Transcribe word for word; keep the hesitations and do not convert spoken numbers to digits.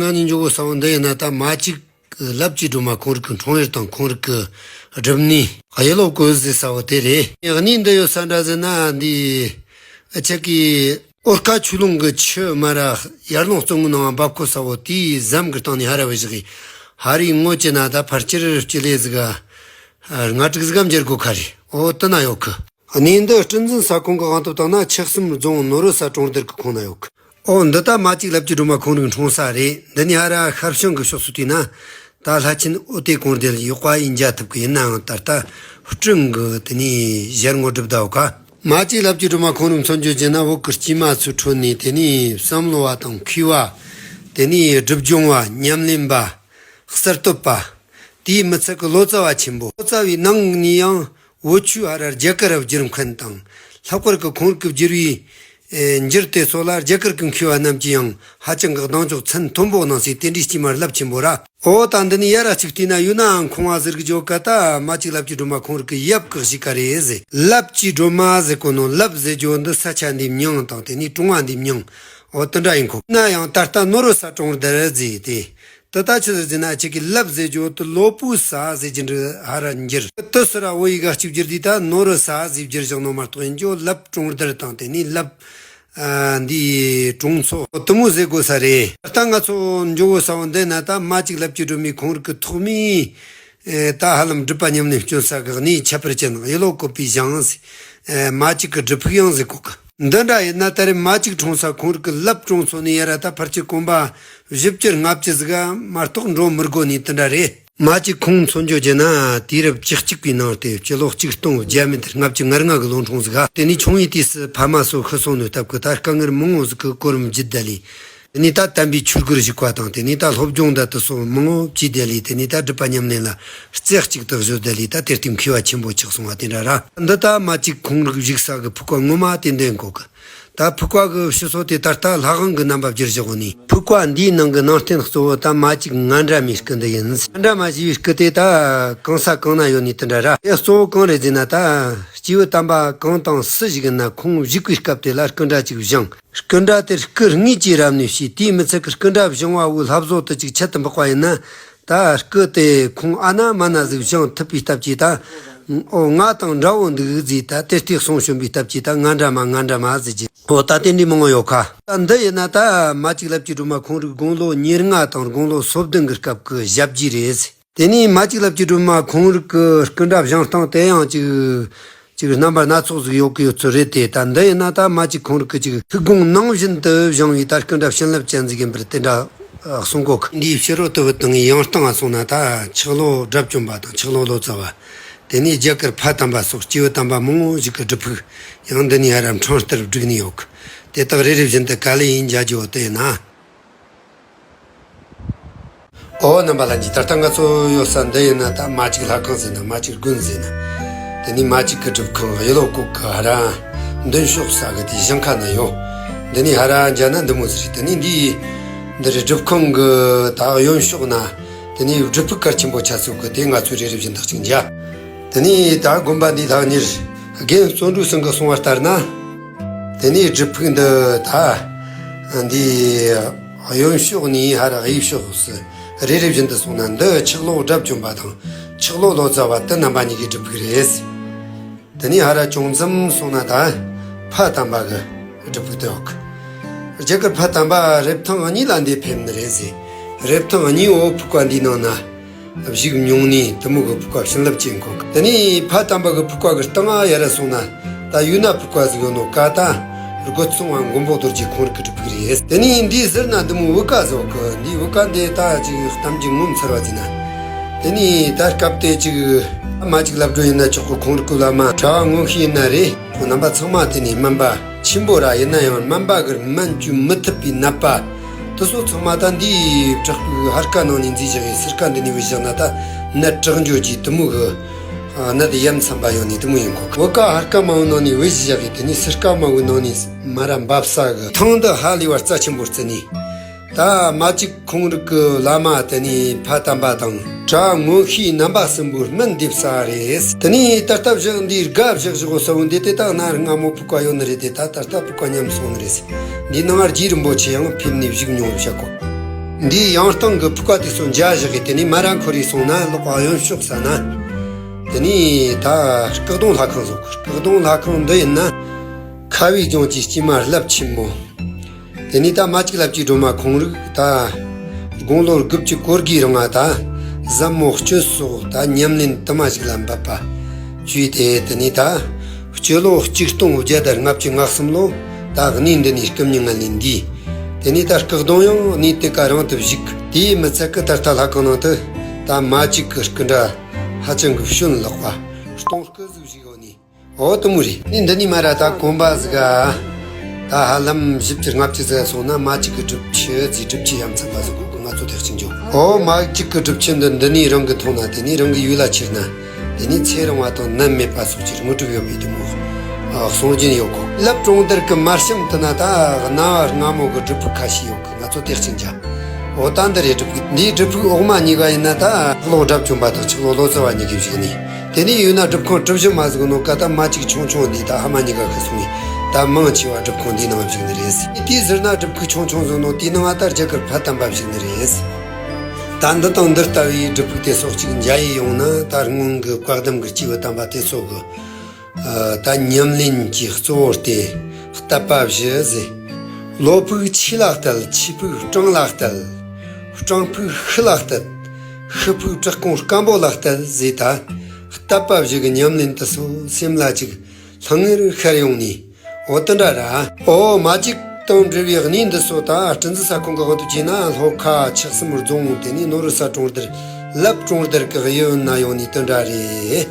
ང་ནི་འཇོག་གོ་ས་བོ་འདི་ཡིན་ན། ད་མ་གཅིག་ལབ་ཀྱི་སྒྲོལ་མ་ཁོང་རིག་གི་འཁྲུངས་ཡུལ་དང་ཁོང་རིག་གི་སྒྲུབ་གནས་གཡུ་ལོ་བཀོད་ཟེར་ས་བོ་དེ་རེད། གནས་འདི་ཡོད་ས་འདྲ་ཟེར་ན། འདི་ཨ་ཅག་གི་ཨོ་ཀ་ཆོས་ལུང་གི་ཆུ་མ་ར་ཡར་ལུང་གཙོ་བོའི་ནང་འབབ་གོ་ས་བོ་དེའི་ཟམ་གི་སྟེང་ནས་ཧ་ར་བའི་བཞག་གི། ཧ་རིའི་ངོས་ཀྱི་ན་ད་ཕར་ཅིར་སྤྱི་ལེ་ཟིག་ག་ལྔ་དྲུག་ཟིག་གམ་འགྱུར་གོ་ཁ་རེད། ཨོ་དེ་ན་ཡོད་གི། གནས་འདི་སྲིད་འཛིན་ས་ཁོངས་ཀྱི་དབང་དུ་བཏང་ན་ཆགས་གསུམ་རྫོང་ནོར་བུ་ས་གྲོང་རྡལ་གྱི་ཁོངས་ན་ཡོད་གི། ཨོ་འདི་ད་མ་གཅིག་ལབ་ཀྱི་སྒྲོལ་མ་ཁོང་རིག་འཁྲུངས་ས་རེད། འདི་ནས་ཧ་ར་ཤར་བྱང་གི་ཕྱོགས་སུ་བལྟས་ན། ད་ལྷ་ཆེན་ཨོ་ཏེ་གོང་རྡལ་ཡོག་པ་ཡིན་རྒྱ་ཐུབ་གི། ཡིན་ནའང་ད་ལྟ་སྤྲིན་གི་དེ་ནས་ཞལ་ངོ་སྒྲུབ་ད་ཡོད་ཀ། མ་གཅིག་ལབ་ཀྱི་སྒྲོལ་མ་ཁོང་རིག་མཚོན་བརྗོད་བྱས་ན། བོད་ཀྱི་སྐྱེས་མ་ཚོའི་ཁྲོད་ནས་དེ་ནས་བསམ་བློ་བ་དང་མཁས་པ། དེ་ནས་སྒྲུབ་སྦྱོང་བ། ཉམས་ལེན་པ། གསར་གཏོད་པ། དེའི་མི་ཚད་ཀྱི་ལོ་ཙཱ་བ་ཆེན་པོ། ལོ་ཙཱ་བའི་ནང་ནས་ཡང་བོད་ཆོས་ཧ་ར་རྒྱ་གར་བསྒྱུར་མཁན་དང་། ལྷག་པར་གྱི་ཁོང་རིག་གི་བསྒྱུར་བའི་ཨེ་འགྱུར་དེ་ཚོ་ལ་རྒྱ་གར་གྱི་མཁས་པ་རྣམས་ཀྱིས་ཡང་ཧ་ཅང་གི་གདེང་འཇོག་ཚད་མཐོན་པོ་གནང་སའི་རྟེན་འབྲེལ་དཀྱུས་མ་རླབས་ཆེན་པོ་ར། ཨོ་ད་འདི་ནས་ཡ་ར་གཅིག་བལྟས་ན་ཡུལ་ནའང་ཁོང་བ་ཟེར་གི་བརྗོད་ཀ། ད་མ་གཅིག་ལབ་ཀྱི་སྒྲོལ་མ་ཁོང་རིག་གི་ཡབ་གི་གཞིས་ཀ་རེད་ཟེར། ལབ་ཀྱི་སྒྲོལ་མ་ཟེར་གོ་ནོ། ལབ་ཟེར་རྒྱུ་འདི་ས་ཆ་འདི་མྱིང་དང་དེ་ནས་གྲོང་བ་འདི་མྱིང་། ཨོ་དེ་འདྲ་ཡིན་གོ། ན་ཡང་ད་ལྟ་ནོར་བུ་ས་གྲོང་རྡལ་ཟེར་ཏེ། དེ་ད་ཆི་ཟེར་ཟེར་ན། ཁྱེད་ཀྱི་ལབ་ཟེར་རྒྱུ་དེ་ལོ་པུ་ས་ཟེར་གྱི་འདྲ་ཧ་ར་འགྱུར། དེ་སུ་ར་བོད་ཡིག་ག་གཅིག་བསྒྱུར་དུས་ད་ནོར་བུ་ས་ཟེར་བསྒྱུར་བཞག་ནོ་མ་གཏོགས། ཡིན་རྒྱུ་ལབ་གྲོང་རྡལ་དང་དེ་ནས་ལབ་ཨ་འདི་གྲོང་ཚོ་དེ་མོ་ཟེར་དགོས་ས་རེད། ད་ལྟ་ང་ཚོ་འགྱོ་དགོས་ས་བོ་འདི་ན། ད་མ་གཅིག་ལབ་ཀྱི་སྒྲོལ་མའི་ཁོང་རིག་གི་ཐོག་མའི་ཨེ་ད་ཧ་ལམ་སྒྲུབ་པ་ཉམས་ལེན་སྐྱོན་ས་གི་གནས་ཁྱད་པར་ཅན་གཡུ་ལོ་བཀོད་པའི་ཞིང་ཟེར། ཨེ་མ་གཅིག་གི་སྒྲུབ་ཕུག་ཡང་ཟེར་གོ་གི། འདི་འདྲ་ཡིན་ན་ད་རེས་མ་གཅིག་འཁྲུངས་ས་ཁོང་རིག་གི་ལབ་གྲོང་ཚོ་ནས་ཡ་ར་ད་ཕལ་ཆེར་གོམ་པ་བཞི་བཅུ་ལྔ་བཅུ་ཟིག་ག་མ་གཏོགས་འགྲོ་མི་དགོས་ནི་དེ་འདྲ་རེད། མ་གཅིག་ཁོང་མཚོན་བརྗོད་བྱས་ན། དུས་རབས་བཅུ་གཅིག་པའི་ནང་སྟེ་སྤྱི་ལོ་ཆིག་སྟོང་བརྒྱ་མེད་ལྔ་བཅུ་ང་ལྔ་གི་ལོ་འཁྲུངས་ཟིག་ག། དེ་ནས་ཆུང་བའི་དུས་སུ་ཕ་མ་སོགས་ཤི་སོང་ནོའི་སྟབས་ཀྱིས་ད་དཀའ་ངལ་མང་བོ་ཟིག་གི་གོ་རིམ་བརྒྱུད་བསྡད་ལས། དེ་ནས་ད་དམ་པའི་ཆོས་སྒོར་ཞུགས་པ་དང་། དེ་ནས་ད་སློབ་སྦྱོང་ད་དེ་སོགས་མང་བོ་བྱས་བསྡད་ལས། དེ་ནས་ད་སྒྲུབ་པ་ཉམས་ལེན་ལ་རྩེ་གཅིག་ཏུ་གཞོལ་བསྡད་ལས། ད་དེར་བརྟེན་མཁས་པ་ཆེན་པོ་ཆགས་སོང་བ་དེ་འདྲ་ར། འདི་ད་མ་གཅིག་ཁོང་རིག་བཞུགས་ས་གི་ཕུག་པ་ངོ་མ་དེ་འདྲ་ཡིན་གོ་གི། ད་ཕུག་པ་གི་ཕྱི་སོ་དེ་ད་ལྟ་ལྷ་ཁང་གི་རྣམ་པ་བསྒྱུར་བཞག་ནི། ཕུག་པ་འདིའི་ནང་གི་ནང་རྟེན་གཙོ་བོ་ད་མ་གཅིག་ང་འདྲ་མའི་སྐུ་འདི་ཡིན། ང་འདྲ་མ་ཞེས་པའི་སྐུ་དེ་ད་གང་ས་གང་ན་ཡོད་ནི་དེ་འདྲ་ར། དེ་གཙོ་བོ་གང་རེད་ཟེར་ན། ད་སྐྱེས་བུ་དམ་པ་གང་དང་སུ་ཞིག་ཡིན་ན་ཁོང་བཞུགས་པའི་སྐབས་དེ་ལ་སྐུ་འདྲ་གཅིག་བཞེངས། སྐུ་འདྲ་དེར་སྐུ་དངོས་ཀྱིས་རབ་གནས་བྱས། དེའི་མི་ཚད་ཀྱི་སྐུ་འདྲ་བཞེངས་པ་བོའི་ལྷ་བཟོ་དེ་ཅིག་ཁྱད་དུ་འཕགས་པ་ཡིན་ན། ད་སྐུ་དེ་ཁོང་ཨ་ན་མ་ན་ཟིག་བཞེངས་ཐུབ་པའི་སྟབས་ཀྱིས། ད་ཨོ་ང་དང་འདྲ་བོ་འདུག་ཟེར། ད་དེ་ལྟའི་གསུང་བྱོན་པའི་སྟབས་ཀྱིས་ད་ང་འདྲ་མ་ང་འདྲ་མ་ཟེར་གྱི། ཨོ་ད་དེ་འདྲའི་མང་བོ་ཡོད་ཁ། ད་འདི་ཡིན་ན་ད་མ་གཅིག་ལབ་ཀྱི་སྒྲོལ་མ་ཁོང་རིག་དགུང་ལོ་ཉེར་ལྔ་དང་དགུང་ལོ་སོ་བདུན་གྱི་སྐབས་ཀྱི་ཞབས་རྗེས་རེད། དེ་ནས་མ་གཅིག་ལབ་ཀྱི་སྒྲོལ་མ་ཁོང་རིག་གི་སྐུ་འདྲ་བཞེངས་སྟངས་དེ་ཡང་ཅིག་ཅིག་རྣམ་པ་སྣ་ཚོགས་ཟིག་ཡོད་ཀྱི་ཡོད་ཚོད་རེད་དེ། ད་འདི་ཡིན་ན་ད་མ་གཅིག་ཁོང་རིག་གི་ཅིག་ཐུགས་དགོངས་ནང་བཞིན་དུ་བཞེངས་པའི་ད་སྐུ་འདྲ་བྱིན་རླབས་ཅན་ཟིག་ཡིན་པར་དེ་འདྲ་གསུང་གོ་གི། འདིའི་ཕྱི་རོལ་དུ་བུད་བཏང་ངས་ཡང་སྟེང་ང་སོང་ན། ད་ཆག་ལོ་དགྲ་བཅོམ་པ་དང་ཆག་ལོ་ལོ་ཙཱ་བ། དེ་ནས་རྒྱ་གར་ཕ་དམ་པ་སོགས་སྐྱེས་བུ་དམ་པ་མང་བོ་ཞིག་གི་སྒྲུབ་ཕུག་ཡང་འདི་ནས་ཧ་ར་འཕྲེང་ལྟར་བསྒྲིགས་ནས་ཡོད་གི། དེ་དག་རེ་རེ་བཞིན་དུ་ག་ལེ་ཡིན་མཇལ་རྒྱུ་བོ་དེ་ཡིན་ན། ཨོ་རྣམ་པ་ལྷན་རྒྱས། ད་ལྟ་ང་ཚོ་ཡོད་ས་འདི་ཡིན་ན་ད་མ་གཅིག་ལྷ་ཁང་ཟེར་ན། མ་གཅིག་དགོན་ཟེར་ན། དེ་ནས་མ་གཅིག་གི་སྒྲུབ་ཁང་གཡུ་ལོ་བཀོད་གི་ཧ་ར་མདུན་ཕྱོགས་ས་གི་དེའི་ཞིང་ཁ་ན་ཡོད། འདི་ནས་ཧ་ར་མཇལ་ན་འདི་མོ་ཟིག་རེད། དེ་ནས་འདི་འདི་རེད། སྒྲུབ་ཁང་གི་ད་གཡོན་ཕྱོགས་ན་དེ་ནས་སྒྲུབ་ཕུག་གལ་ཆེན་པོ་ཆགས་ཚུལ་གི་དེ་ང་ཚོས་རེ་རེ་བཞིན་དུ་གཅིག་མཇལ། དེ་ནས་ད་དགོན་པ་འདིའི་ལྷ་གཉེར་རྒན་བརྩོན་འགྲུས་ཚང་གིས་གསུང་བ་ལྟར་ན། དེ་ནས་སྒྲུབ་ཕུག་འདི་ད་འདི་གཡོན་ཕྱོགས་ནས་ཧ་ར་གཡས་ཕྱོགས་སུ་རེ་རེ་བཞིན་དུ་སོང་ན། འདི་ཆག་ལོ་དགྲ་བཅོམ་པ་དང་ཆག་ལོ་ལོ་ཙཱ་བ་དེ་རྣམ་པ་གཉིས་ཀྱི་སྒྲུབ་ཕུག་རེད། དེ་ནས་ཧ་ར་ཅུང་ཙམ་སོང་ན་ད་ཕ་དམ་པ་གི་སྒྲུབ་ཕུག་དེ་ཡོད་གི། རྒྱ་གར་ཕ་དམ་པ་རེབ་ཐང་གཉིས་ལ་འདི་ཕེབས་ནི་རེད་ཟེར། རེབ་ཐང་གཉིས་འོ་ཕུག་པ་འདིའི་ནང་ན་བཞུགས་མྱོང་ནི་དེ་མོ་གི་ཕུག་པ་བྱིན་རླབས་ཅན་གོ་གི། དེ་ནས་ཕ་དམ་པ་གི་ཕུག་པ་གི་སྟེང་ང་ཡ་ར་སོང་ན་ད་ཡུལ་ན་ཕུག་པ་ཟིག་ཡོད་ནོ་ཀ། ད་རྒོད་ཚང་བ་མགོན་པོ་རྡོ་རྗེ་ཁོང་རིག་གི་སྒྲུབ་ཕུག་རེད། དེ་ནས་འདིའི་ཟུར་ན་འདི་མོ་བུ་ག་ཟིག་ཡོད་གི། འདིའི་བུ་ག་འདི་ད་ཅིག་གཏམ་རྒྱུད་ངོ་མཚར་བ་ཟིག་ན། དེ་ནས་ད་སྐབས་དེ་ཅིག་མ་གཅིག་ལབ་སྒྲོ་ཡིན་ན་ཆོག་གི། ཁོང་རིག་གི་བླ་མ་གྲྭ་བ་མངོན་ཤེས་ཡིན་ན་རེད། ཁོང་རྣམ་པ་ཚང་མ་དེ་ནས་སྨན་པ་ཆེན་པོ་ར། ཡིན་ན་ཡང་སྨན་པ་གིས་སྨན་བཅོས་མི་ཐུབ་པའི་ནད་པ་དེ་ཚོ་ཚང་མ་ད་འདིའི་བྲག་ཕུག་ཧར་ཀ་ནང་ནས་འཛུལ་བཞག་གི། སིར་ཀ་འདི་ནས་བུད་བཞག་ན་ད་ནད་དྲག་འགྱོ་གི་དེ་མོ་གི་ནད་ཡ་མཚན་པ་ཡོད་ནི་དེ་མོ་ཡིན་གོ་གི། བུ་ག་ཧར་ཀ་མ་བུ་ནང་ནས་བུད་བཞག་གི། དེ་ནས་སིར་ཀ་མ་བུ་ནང་ནས་མ་ར་འབབ་ས་གི་ཐང་འདི་ཧ་ལས་པ་རྩ་ཆེན་པོར་བརྩི་ནས། ད་མ་གཅིག་ཁོང་རིག་གི་བླ་མ་དེ་ནས་ཕ་དམ་པ་དང་གྲྭ་བ་མངོན་ཤེས་རྣམ་པ་གསུམ་པོའི་སྨན་འདེབས་ས་རེད། དེ་ནས་ད་ལྟ་བཞག་འདིའི་སྒ་བཞག་བཞག་གོ་ས་བོ་འདི་དེ་ད་གནའ་སྔ་མོ་ཕུག་པ་ཡོད་ནི་རེད་དེ། ད་ད་ལྟ་ཕུག་པ་ཉམས་སོང་ནི་རེད། འདིའི་ནང་རྗེ་རིན་པོ་ཆེ་ཡང་ཕེབས་ནས་བཞུགས་མྱོང་བཤད་གོ། འདིའི་ཡང་སྟེང་གི་ཕུག་པ་དེ་ཚོ་འཇའ་བཞག་གི། དེ་ནས་མ་ར་འཁོར་རེ་སོང་ན་ལོག་གཡོན་ཕྱོགས་ས་ན། དེ་ནས་ད་སྐུ་གདུང་ལྷ་ཁང་བཟོ་གི། སྐུ་གདུང་ལྷ་ཁང་འདི་ཡིན་ན་ཁ་བའི་ལྗོངས་ཀྱི་སྐྱེས་མ་རླབས་ཆེན་མོ། དེ་ནས་ད་མ་གཅིག་ལབ་ཀྱི་སྒྲོལ་མ་ཁོང་རིགས་ད་དགུང་ལོ་དགུ་བཅུ་གོ་དགུའི་རིང་ང་ད་ཟབ་མོ་སྤྱོད་སོགས་ད་ཉམས་ལེན་དུ་མ་ཞིག་ལ་འབད་པ་བཅོས་ཏེ། དེ་ནས་ད་སྤྱི་ལོ་གཅིག་སྟོང་བརྒྱ་དང་ལྔ་བཅུ་ང་གསུམ་ལོ་ད་གནས་འདི་ནས་སྐུ་མྱ་ངན་ལས་འདས། དེ་ནས་ད་སྐུ་གདུང་ཡང་གནས་དེ་ཀ་རང་དུ་བཞུགས། དེའི་མི་ཚད་ཀྱི་ད་ལྟ་ལྷ་ཁང་ནང་དུ་ད་མ་གཅིག་གི་སྐུ་འདྲ་ཧ་ཅང་གི་བྱོན་ལགས་པ། སྟོང་སྐུ་ཟིག་བཞུགས་ཡོད་ནི། འོ་དེ་མོ་རེད། ནི་འདི་ནས་མ་ར་ད་གོམ་པ་ཟིག་ག་ད་ཧ་ལམ་བཞི་བཅུ་ལྔ་བཅུ་ཟིག་སོང་ན་མ་གཅིག་གི་སྒྲུབ་ཆུ་ཟིག་སྒྲུབ་ཆུ་ཡ་མཚན་པ་ཟིག་གོ་གི། ང་ཚོ་ཐེག་ཆེན་ཇོ། འོ་མ་གཅིག་གི་སྒྲུབ་ཆུ་འདི་འདི་ནས་རང་གི་མཐོང་ན། དེ་ནས་རང་གི་ཡུལ་ལ་ཁྱེར་ན། དེ་ནས་ཚེ་རིང་བ་དང་ནད་མེད་པ་སོགས་ཀྱི་དངོས་གྲུབ་ཡོད་པའི་དེ་མོ་གསུང་རྒྱུན་ཡོད་གོ། ལབ་གྲོང་རྡལ་གི་མར་གཤམ་དུ་ན་ད་གནའ་བ་སྔ་མོ་གི་སྒྲུབ་ཕུག་ཁ་ཤས་ཡོད་གི། ང་ཚོ་ཐེག་ཆེན་ཇོ། འོ་ད་འདི་རེད། སྒྲུབ་ཕུག་འདིའི་སྒྲུབ་ཕུག་འོག་མ་གཉིས་ཀ་ཡིན་ན་ད་ཕྱག་ལོག་དགྲ་བཅོམ་པ་དང་ཕྱག་ལོག་ལོ་ཙཱ་བ་གཉིས་ཀས་བཞུགས་ནས། དེ་ནས་ཡོད་ན་སྒྲུབ་ཁང་གྲུ་བཞི་མ་ཟིག་ནོ་ཀ་ད་མ་གཅིག་ཆུང་ཆུང་འདི་ད་ཕ་མ་གཉིས་ཀ་གི་སོང་བས་ད་མང་ཆེ་བ་སྒྲུབ་ཁང་འདིའི་ནང་བཞུགས་ནི་རེད། དེའི་ཟུར་ན་སྒྲུབ་ཕུག་ཆུང་ཆུང་ཟིག་ནོ་དེའི་ནང་ད་རྒྱ་གར་ཕ་དམ་པ་བཞུགས་ནི་རེད། ད་འདི་དང་འདི་ལྟ་བུའི་སྒྲུབ་ཕུག་དེ་སོགས་ཅིག་མཇལ་ཡི་ཡོང་ན་ད་སྔོན་གི་བཀའ་གདམས་གི་སྐྱེས་བུ་དམ་པ་དེ་ཚོ་གི་ད་ཉམས་ལེན་གྱི་གཙོ་བོ་སྟེ་བསྟབ་པ་བཞི་ཟེར། བློ་ཕུགས་ཆོས་ལ་གཏད། ཆོས་ཕུགས་སྤྲང་ལ་གཏད། སྤྲང་ཕུགས་ཤུགས་ལ་གཏད། ཤུགས་ཕུགས་དྲག་ཁོང་སྐམ་པོ་ལ་གཏད་ཟེར། ད་བསྟབ་པ་བཞི་གི་ཉམས་ལེན་དུ་སོ་སེམས་ལ་ཅིག་ལྷང་ངེར་ཤར་ཡོང་ནས། འོ་དེ་འདྲ་ར། འོ་མ་གཅིག་དང་འབྲེལ་བའི་གནས་འདི་སོ་ད་སྤྲིན་ཟུར་ས་ཁོངས་ཀྱི་དབང་དུ་བྱས་ན་ལྷོ་ཁ་ཆགས་གསུམ་རྫོང་། དེ་ནས་ནོར་བུ་ས་གྲོང་རྡལ། ལབ་གྲོང་རྡལ་གྱི་གཡས་གཡོན་ན་ཡོང་ནས་དེ་འདྲ་རེད།